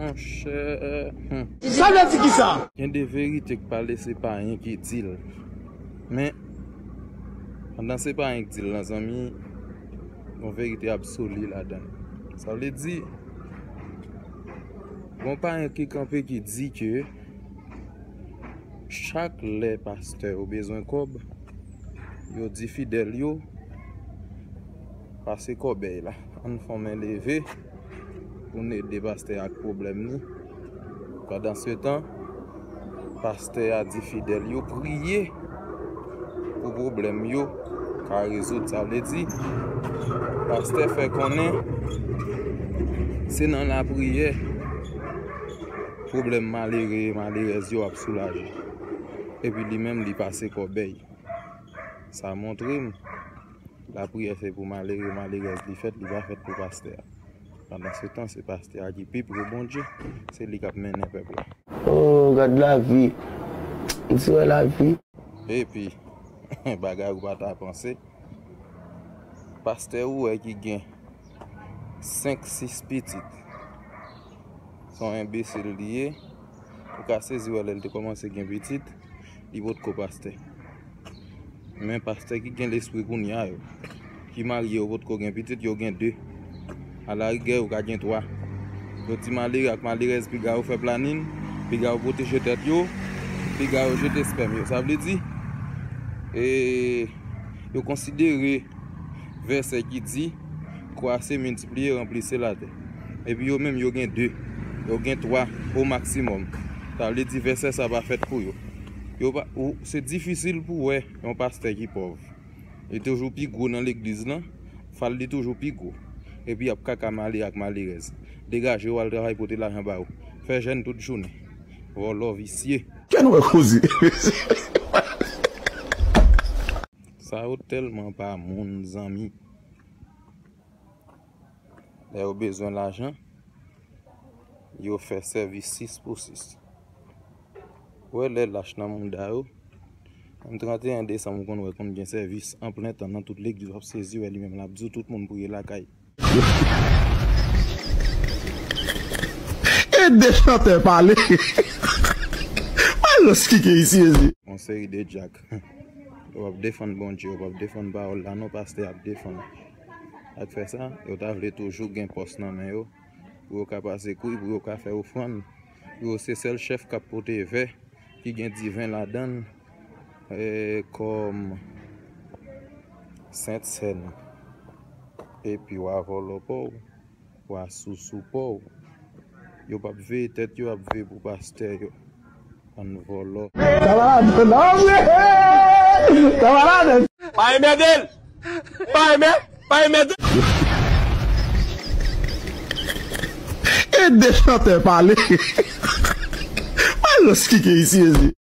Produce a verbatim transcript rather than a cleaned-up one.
Monchè, hmm. Sa vle di kisa? Gen de verite k pale se pa anyen ki di l. Men, pandan se pa anyen ki di l lan, zanmi, yon verite absoli ladan l. Sa vle di, gon payen ki kanpe ki di ke chak lè pastè yo bezwen kòb, yo di fidèl yo, pase kòbèy la. Ann fè yon men leve pou n ede pastè a ak pwoblèm li. Pandansetan, pastè a di fidèl yo priye pou pwoblèm yo ka rezoud. Sa vle di, pastè fè konnen se nan lapriyè pwoblèm malere, malerèz yo ap soulaje. Epi li menm, li pase kòbèy. Sa montre m, lapriyè se pou malere, malerèz li fèt, li pa fèt pou pastè a. Pandansetan, se pastè a ki pi pre Bondye, se li k ap mennen pèp la. Oh, gad lavi. M ti wè lavi. Epi, bagay ou pa ta panse, pastè ou wè ki gen senk, sis pitit, se yon enbesil li ye. Ou ka sezi wè lè l te kòmanse gen pitit, li potko pastè. Men pastè ki gen lespri kounye a yo, ki marye, yo potko gen pitit, yo gen de. Alarigè, yo ka gen twa. Yo di malere ak malerèz, piga yo fè planin, piga yo pwoteje tèt yo, piga yo jete espèm yo. Sa vle di, e, yo konsidere vèsè ki di, "Kwase, miltipliye, ranplise latè." Epi yo menm, yo gen de, yo gen twa o maksimòm. Sa vle di vèsè sa pa fèt pou yo. Yo pa, ou, se difisil pou wè yon pastè ki pòv. Li toujou pi gwo nan legliz lan, fal li toujou pi gwo. Epi y ap kaka malere ak malerèz. Degaje w al travay, pote lajan ba yo. Fè jèn tout jounen. Vòlò, visye. Kè nou wè koze. Sa yo tèlman pa moun, zanmi. Lè yo bezwen lajan, yo fè sèvis sis pou sis. Ou wè lè lach nan mouda yo. Menm trannteyen desanm, ou konn wè konn gen sèvis an plen tan nan tout legliz, w ap sezi wè li menm l ap di w tout moun priye lakay. E de chantè pale. Malos ki gen isi, Jezi. Yon seri de dyak. Yo p ap defann Bondye, yo p ap defann pawòl la non, pastè ap defann. Ak fè sa, yo ta vle toujou gen pòs nan men yo, pou yo ka pase kwi, pou yo ka fè ofrann, pou yo se sèl chèf k ap pote vè ki gen diven ladan l, e, kòm Sent Sèn. Epi w a vòlò pa w. Wa sousou pa w. Yo p ap veye tèt yo, ap veye pou pastè yo. Bann vòlò. Sa malad, non, vre. Sa malad. Pa enmède l. Pa enmè, pa enmède. E de chantè pale. Malos ki gen isi, Jezi.